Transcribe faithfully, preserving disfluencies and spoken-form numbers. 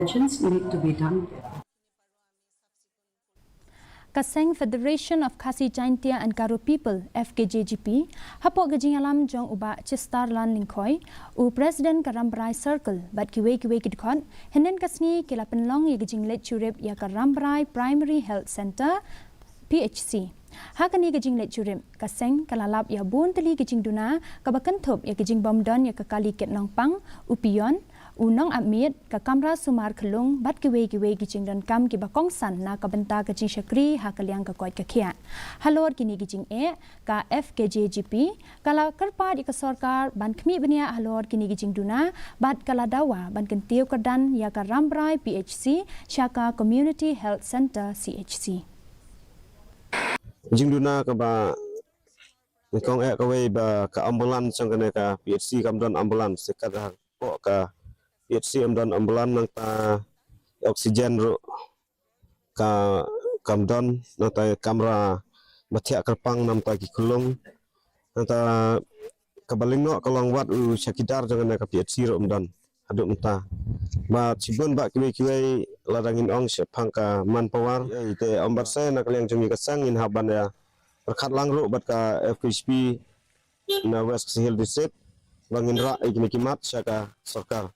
Attentions need to be done. Ka seng Federation of Khasi Jaintia and Garo People, F K J G P, hapoh ka jingïalam jong u Bah Chistarlan Lyngkhoi, u President ka Rambrai Circle, bad kiwei kiwei ki dkhot, hynnin ka sngi ki la pynlong ïa ka jingleit jurip ïa ka Rambrai Primary Health Centre, P H C. Ha kane ka jingleit jurip, ka seng ka la lap ïa bun tylli ki jingduna kaba kynthup ïa ki jingbym don ïa ka kali kit nongpang, u peon, u nongap miet, ka kamra sumar khyllung bad kiwei kiwei ki jingdonkam kiba kongsan na ka bynta ka jingshakri ha ka liang ka koit ka khiah. Halor kine ki jingeh, ka F K J G P ka la kyrpad ïa ka sorkar ban khmih bniah halor kine ki jingduna bad ka la dawa ban kyntiew kyrdan ïa ka Rambrai P H C sha ka Community Health Centre, C H C. Jingduna kaba nyngkong eh kawei ba ka ambulance jong kane ka P H C kam don ambulance, te kat hapoh ka P H C ym don ambulance, nangta oxygen ruh ka kam don, nangta kamra ba thiah kyrpang namta ki khyllung, nangta kaba lyngkot ka long wat u chowkidar jong kane ka P H C ruh ym don haduh mynta. Bad shibun bah kiwei kiwei lada ngin ong shaphang ka manpower, te ym bad se na ka liang jong ngi ka seng ngin hap ban ïa pyrkhat lang ruh bad ka F K J P na West Khasi Hills District ba ngin rah ïa kine ki mat sha ka sorkar.